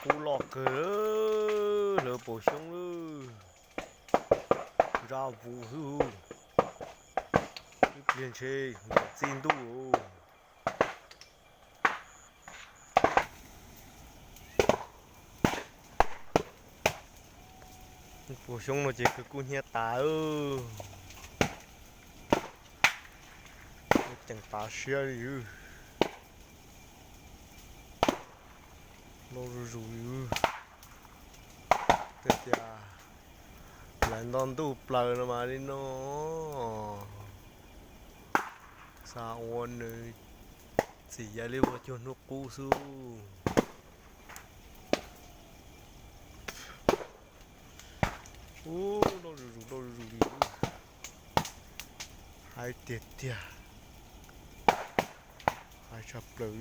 Qub loj kawg, hlawv pom xyoob lawm. Ntsa vus xwb, ib pliag ntshe txij ntuj. Pom xyoob no ces kawg kub hnyiab tas. Ceev tas siab li. Loj zuj zus li. Tej tias lawv nto ntuj plaws no mas li no. Xav ua nws txim ya li ua cuag hnub qub xwb. Ub, loj zuj zus, loj zuj zus li. Haib tiag tiag. Haib tshaj plaws.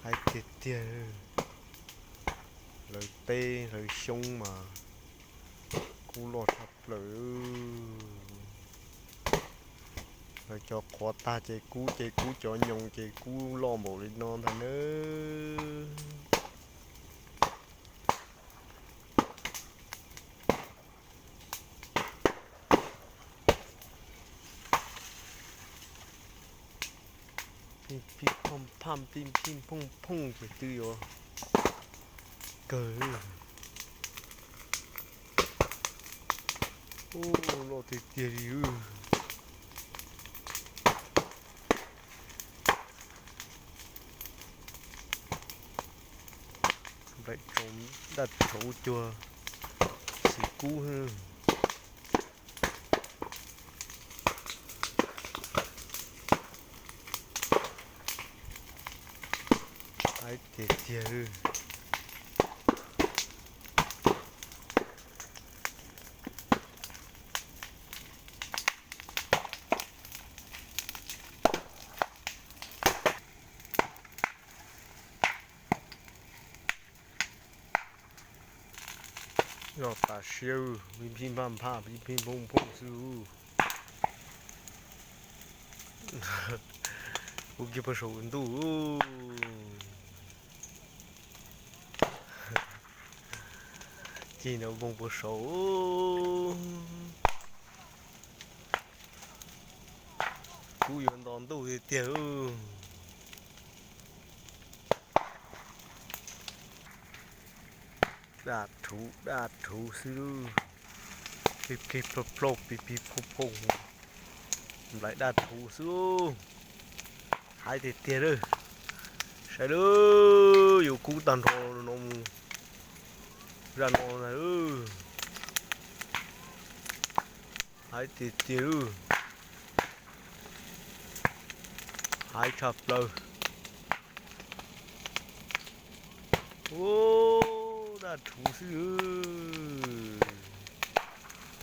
Haib tiag tiag. Hlawv teb hlawv xyoob mas kub loj tshaj plaws. Lawv cov qhuav tag ces kub, ces kub cov nyoos ces kub loj npaum li no ntag nawb. Pij pij phoj phaj, pij pij phooj phooj ces twb yuav kawg. Ub, loj tiag tiag li. Nplaim daj rhuv cuag xim kub. Haib tiag tiag. Loj tas siab, pij pij nphaj nphaj, pij pij nphooj nphooj xwb. Kub kiag puag saum ntuj. Ci no npoo puag saud. Kub yuav nto ntuj tiag tiag. Daj rhuv daj rhuv xwb. Plig plig plog plog pig pig phooj phooj. Nplaim daj rhuv xwb. Haib tiag tiag lawm. Saib lawm, yuav kub tag nrho no mus zaj no ntag. Haib tiag tiag lawm. Haib tshaj plaws. Ub, daj rhuv xwb.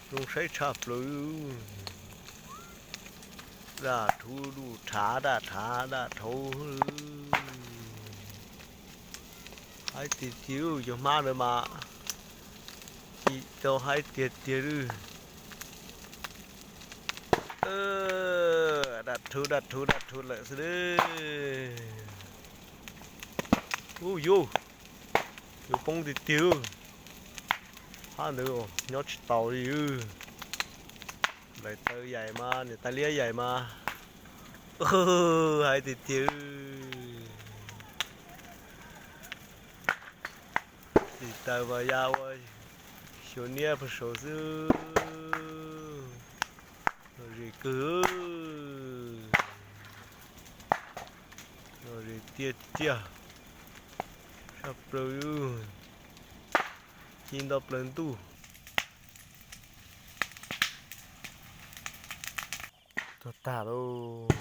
Zoo saib tshaj plaws. Daj rhuv, daj rhav, daj rhav, daj rhuv. Haib tiag tiag, cov hmab ntawd mas ci tau haib tiag tiag li. Daj rhuv, daj rhuv, daj rhuv lawm xwb. Ub yuv, yuav poob tiag tiag. Hab ntawd nyob tsis taus li. Nplaim taw yaim mas, niam tais liab yaim mas. Haib tiag tiag. Tis taw mas ya ua xyuas niab pag saud xwb. Lom zem kawg. Lom zem tiag tiag. Tshaj plaws. Ci nto plaws ntuj. Tuag tag lauj.